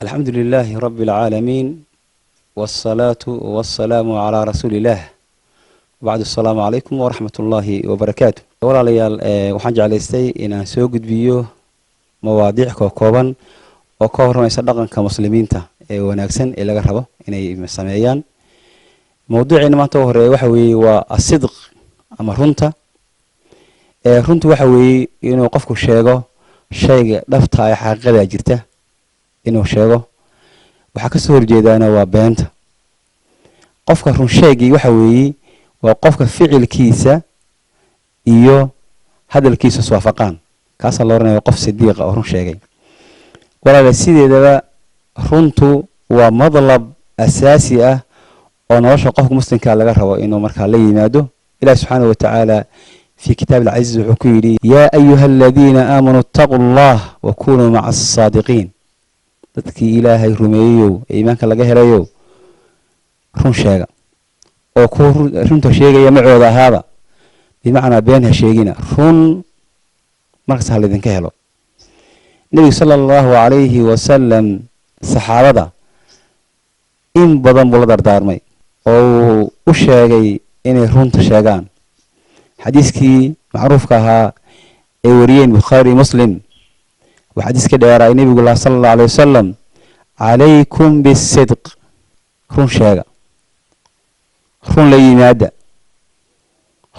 الحمد لله رب العالمين، والصلاة والسلام على رسول الله، وبعد، السلام عليكم ورحمة الله وبركاته. Walaalayaal, waxaan jeclaystay inaan soo gudbiyo mawaadiic kooban oo ka hormaysa dhaqanka muslimiinta ee wanaagsan ee laga rabo inay sameeyaan. Mawduuceena maanta u horeeya waxa weeye waa الصدق ama runta. Runtu waxa weeye inuu qofku sheego shayga dhabta ee xaqiiqada jirta inuu sheego. Waxaa kasoo horjeedaana waa beenta. Qofka run sheegii waxa weeye waa qofka ficilkiisa iyo hadalkiisa iswaafaqaan. Kaasaa la oranaya qof sidiiqa oo run sheegay. Walaala, sideedaba runtu waa مطلب asaasi ah oo nolosha qofka muslimkaa laga rabo inuu markaa la yimaado. Ilahi subxaana wa tacaala في كتاب العزيز wuxuu ku yidhi: يا أيها الذين آمنوا اتقوا الله وكونوا مع الصادقين. Dadkii Ilaahay rumeeyeyow ee iimaanka laga helayow, run sheega oo kuwa runta sheegaya macooda ahaada. Bimacnaa, been ha sheegina, run markasta ha laydinka helo. Nebigu sala allahu calayhi wasalam saxaabada in badan buu la dardaarmay oo uu u sheegay inay runta sheegaan. Xadiiskii macruufka ahaa ay wariyeen Bukhaari, Muslim, waa xadiiska dheeraay. Nebigu lahaa sala allahu alayh wasalam: عليكم بالصدق. Run sheega, run la yimaada,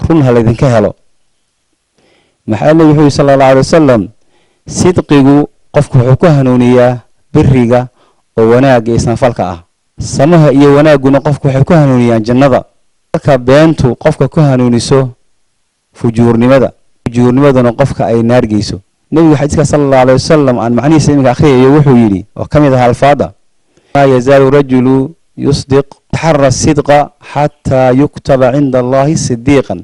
run ha laydinka helo. Maxaa nebi wuxuu yihi sala allahu alay wasalam? Sidqigu qofku wuxuu ku hanuuniyaa biriga oo wanaagga iyo isnafalka ah. Samaha iyo wanaagguna qofku waxay ku hanuuniyaan jannada, marka beentu qofka ku hanuuniso fujuurnimada, fujuurnimaduna qofka ay naar geyso. Nebigu xadiiska sala allahu alay wasalam aan macnihiisa iminka akhriyayo wuxuu yidhi, oo ka mid ahaa alfaada: ما يزال الرجل يصدق يتحرى الصدق حتى يكتب عند الله صديقا.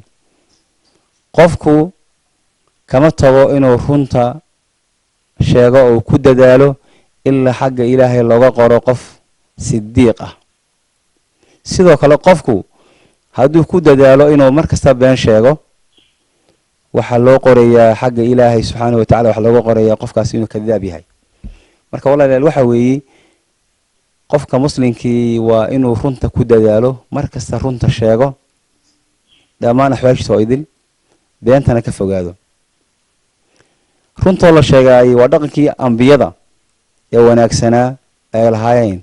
Qofku kama tago inuu runta sheego oo ku dadaalo ilaa xagga Ilaahay looga qoro qof sidiiq ah. Sidoo kale, qofku hadduu ku dadaalo inuu mar kasta been sheego, waxaa loo qorayaa xagga Ilaahay subxaanahu wa tacala, waxaa looga qorayaa qofkaasi inuu kadaab yahay. Marka walaalayaal, waxa weeye qofka muslimkii waa inuu runta ku dadaalo, mar kasta runta sheego dhammaan axwaashiisa oo idil, beentana ka fogaado. Runtoo la sheegaayay waa dhaqankii ambiyada ee wanaagsanaa ay lahaayeen,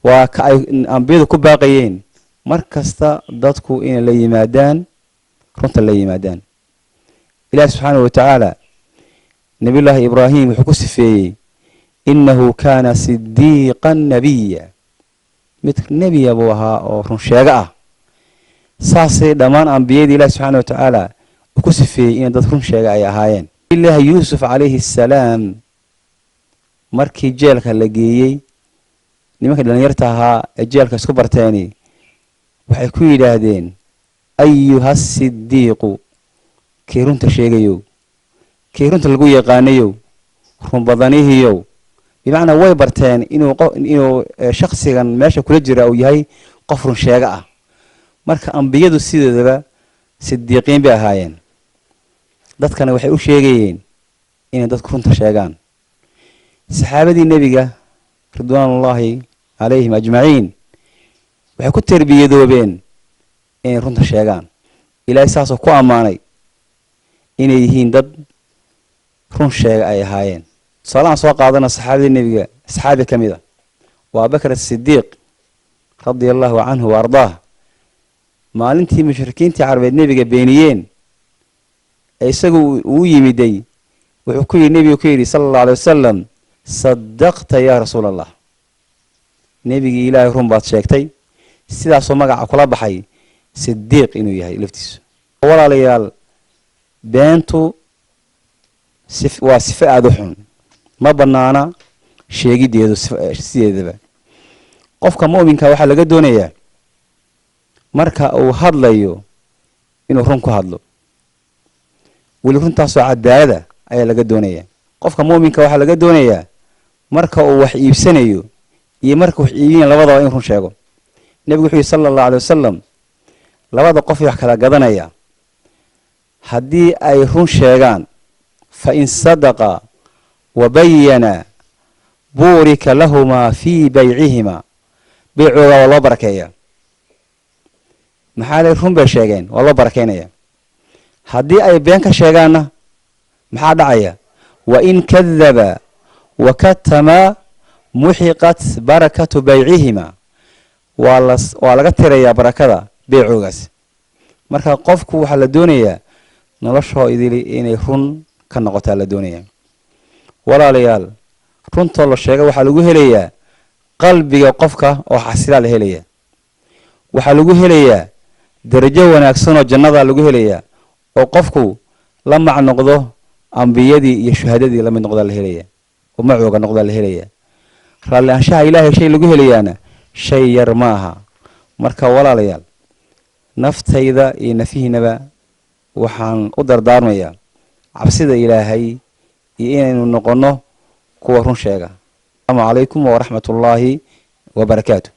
waa ka ay ambiyadu ku baaqayeen mar kasta dadku inay la yimaadaan, runta la yimaadaan. Ilahi subxaanahu wa tacaala Nabiyullaahi Ibraahim wuxuu ku sifeeyey: إنه كان صديقا نبيا. Mid nebiya buu ahaa oo run sheego ah. Saasay dhammaan ambiyadii Ilahi subxaana wa tacaala uu ku sifeeyey inay dad run sheega ay ahaayeen. Ilaahi Yuusuf calayhi assalaam markii jeelka la geeyey, nimanka dhalinyarta ahaa ee jeelka isku barteeni waxay ku yidhaahdeen: أيها الصديق, kii runta sheegayow, kii runta lagu yaqaanayow, run badanihiyow. Bimacnaa, way barteen inuu shaksigan meesha kula jira uu yahay qof run sheego ah. Marka ambiyadu sideedaba sidiiqiin bay ahaayeen, dadkana waxay u sheegayeen inay dadku runta sheegaan. Saxaabadii nebiga رضوان الله عليهم أجمعين waxay ku tarbiyadoobeen inay runta sheegaan. Ilaahay saasoo ku ammaanay inay yihiin dad run sheega ay ahaayeen. Tusaalahaan soo qaadana saxaabadii nebiga, saxaabi ka mid a waa Abubakr Asidiiq رضي الله عنه وأرضاه. Maalintii mushrikiintii Carabeed nebiga beeniyeen ee isagu uu yimiday, wuxuu ku yidhi, nebigu ku yidhi sala allahu alay wasalam: صدقت يا رسول الله. Nebigii Ilaahay, run baad sheegtay. Sidaasoo magaca kula baxay sidiiq inuu yahay laftiisu. Walaalayaal, beentu waa sifo aada u xun, ma banaana sheegiddeedu. Sideedaba qofka mu'minka waxaa laga doonayaa marka uu hadlayo inuu run ku hadlo, weli runtaasoo cadaalada ayaa laga doonayaa. Qofka mu'minka waxaa laga doonayaa marka uu wax iibsanayo iyo marka wax iibinayo labadaba in run sheego. Nebigu wuxuu yihi sala allahu alay wasalam: labada qof wax kala gadanaya haddii ay run sheegaan, فإن صدقا وبينا Buurika lahumaa fii baycihimaa, beycooga waa loo barakeeyaa. Maxaa le? Run bay sheegeen, waa loo barakeynaya. Haddii ay been ka sheegaanna, maxaa dhacaya? Wain kadaba wa katama muxiqat barakatu baycihima, waa laga tirayaa barakada beycoogaas. Marka qofku waxaa la doonayaa noloshoo idili inay run ka noqotaa la doonaya. Walaalayaal, runtoo la sheega waxaa lagu helayaa qalbiga qofka oo xasilaa la helaya, waxaa lagu helayaa darajo wanaagsanoo jannada lagu helayaa, oo qofku la mac noqdo ambiyadii iyo shuhadadii la mid noqdaa la helaya, oo macooga noqdaa la helaya. Raalli anshaha Ilaahay shay lagu helayaana shay yar ma aha. Marka walaalayaal, naftayda iyo nafihiinaba waxaan u dardaarmayaa cabsida Ilaahay iyo inaynu noqonno kuwa run sheega. Asalaamu calaykum waraxmat ullaahi wabarakaatu.